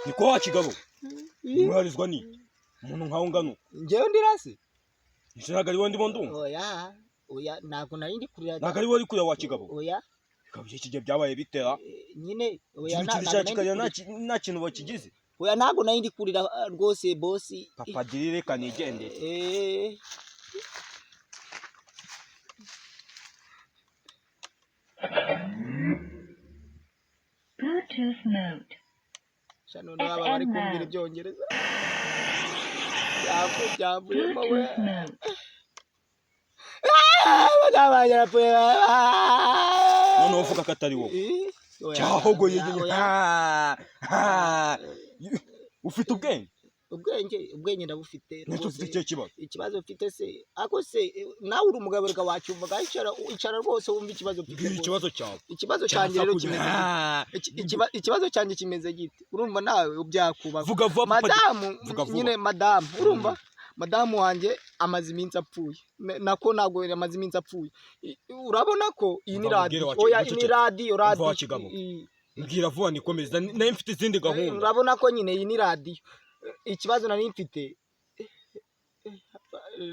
Niko wa kigabo, mwarizwa ni umuntu nkawe ungana uko? Njyewe ndirase. Ese ntabwo ari wowe ndimo ndumva? Oya, oya, ntabwo nari ndi kurira. Ntabwo ari wowe uri kurira, wa kigabo? Oya. Bikaba iki gihe byabaye bitera Nyine oya. ikintu Ntabwo kintu nari ndi kikarira kurira. nta kintu bakigize. Oya, ntabwo nari ndi kurira rwose, bosi. Papa girire, reka nigendere. Bluetooth mode. Sha, noneho aba bari kumbwira ibyongereza. Byavuyemo we. Bluetooth mode. Madamu yarapfuye. Noneho uvuga ko atari wowe. Oya, cyahogoye. Oya, oya. Ha, ha. Ufite ubwenge? Ubwenge ndabufite Ntacyo. Rwose. Ufite ikihe kibazo? Ikibazo mfite se, ako se nawe uri umugabo, reka wacyumva, icara, icara rwose wumve ikibazo mfite. Mbwira Rwose. ikibazo cyawe. Ikibazo cyanjye rero kimeze gite? Ikibazo cyanjye kimeze gite? Urumva nawe byakuba. Vuga vuba, papa. Madamu. Vuga vuba. Nyine madamu, urumva madamu wanjye amaze iminsi apfuye. Nako ntabwo amaze iminsi apfuye. Urabona ko iyi ni Umva radiyo. mubwire Oya, wacecetse. iyi ni radiyo. Umva Radiyo. wa kigabo. Mbwira vuba nikomeza, nayo mfite izindi gahunda. Urabona ko nyine iyi ni radiyo. Ikibazo nari mfite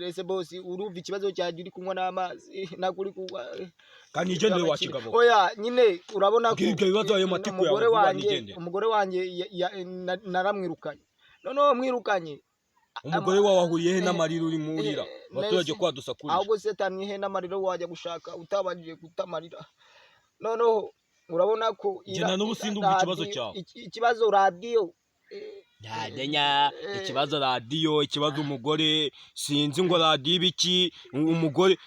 ese, bosi, urumva ikibazo cyanjye uri kunywa n'amazi, ntabwo uri kunywa. Kandi nigendere, wa kigabo. Oya nyine, urabona ko Mbwira ibyo bibazo, ayo matiku yawe umugore vuba, wanjye nigendere. Umugore wanjye naramwirukanye, noneho mwirukanye. Umugore wawe ahuriye he n'amarira urimo urira? Abaturage Nese. ko badusakurije. Ahubwo setani he n'amarira wajya gushaka utabanje kutamarira? Noneho urabona ko Njye na n'ubu sindumva ikibazo cyawe. Ikibazo radiyo. Nyadenya ikibazo radiyo, ikibazo umugore, sinzi ngo radiyo ibiki umugore.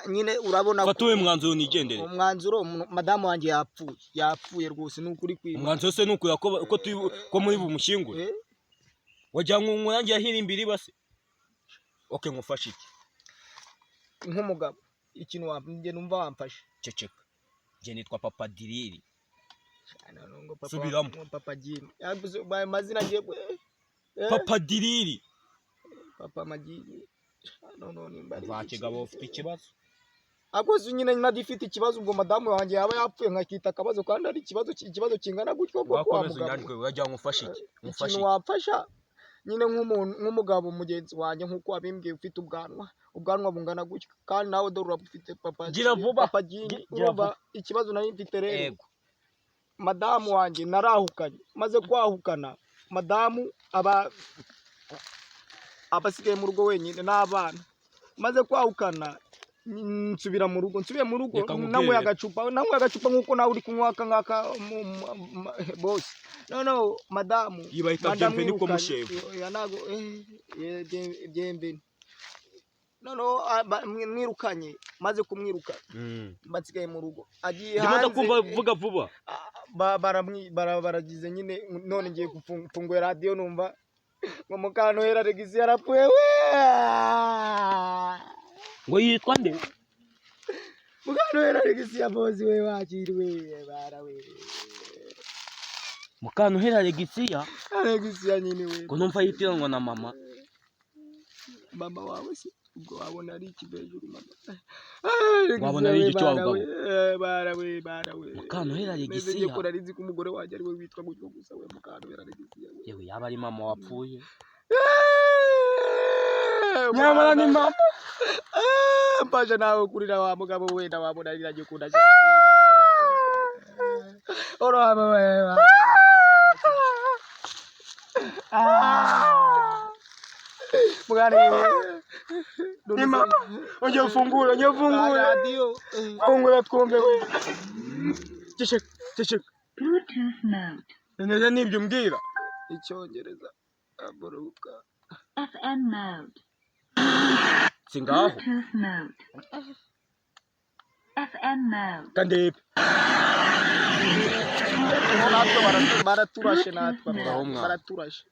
Nyine urabona ko Fata uwe mwanzuro nigendere. Umwanzuro, madamu wanjye yapfuye, yapfuye rwose, ni ukuri kwiba. Umwanzuro se ni ukura ko muri bumushyingure? Wagira ngo umurangi yahirimbira ibase. Okay, ngufashe iki? Nk'umugabo, ikintu njye numva wamfashe. Ceceka, njye nitwa Papa Diriri. Ngo papa. Subiramo. Ngo Papa Jini. Yavuze ayo mazina agiye Papa Diriri. Papa Magini, none nimba ari Va iki? kigabo, ufite ikibazo. Akoze nyine nagifite ikibazo, ubwo madamu wanjye yaba yapfuye nkakita akabazo kandi ari ikibazo kingana gutyo koko, wa Wakomeza mugabo? unyandike, uragira ngo ngufashe iki? Ngufashe Ikintu iki? wamfasha nyine nk'umuntu, nk'umugabo mugenzi wanjye, nk'uko wabimbwiye, ufite ubwanwa bungana gutyo, kandi nawe dore urabufite, papa. Gira vuba. Papa Jini. Gira Urumva ikibazo nari mfite rero, Yego. madamu wanjye narahukanye, maze kwahukana madamu aba abasigaye mu rugo wenyine n'abana. Maze kwahukana nsubira mu rugo, nsubiye mu rugo Reka nkubwire. nanyweye agacupa nk'uko nawe uri kunywa aka ngaka bose. Noneho madamu Iyi bayita madamu Bienvenue ko yirukanye. mushefu. Oya, ntago Bienvenue. Noneho mwirukanye, maze kumwirukana mba nsigaye mu rugo, agiye Ndimo hanze. ndakumva, vuga vuba. Baragize nyine, none ngiye gufungura radiyo numva ngo Mukantohera Alegisi yarapfuye we. Ngo yitwa nde? Mukantohera Alegisi ya bosi we, wakiriwe bara we. Mukantuhera Alegisiya? Alegisi ya nyine we. Ngo numva yitiranwa na mama. Mama wawe se ubwo wabona ari ikivejuru mama? Wabona ari igiki wa mugabo? Bara we, bara we. Mukantohera Meze Alegisiya. ngiye ko nari nzi ko umugore wanjye ari we witwa gutyo gusa we, Mukantohera Alegisiya we. Yewe, yaba ari mama wapfuye. Nyamara ni mama. Mpasha nawe kurira, wa mugabo, wenda wabona ari gikunda cyane. Orohama we. Mugani. Ni mama. Ongera ufungure, ongera ufungure. Radio. Fungura twumve we. Ceceka, ceceka. Bluetooth mode. Neza nibyo umbwira. Icyongereza. Aburuka. FM mode. Si ngaho. Bluetooth mode. FM mode. Kandebe. Natwe baraturashe natwe. Uraho mwana. Baraturashe.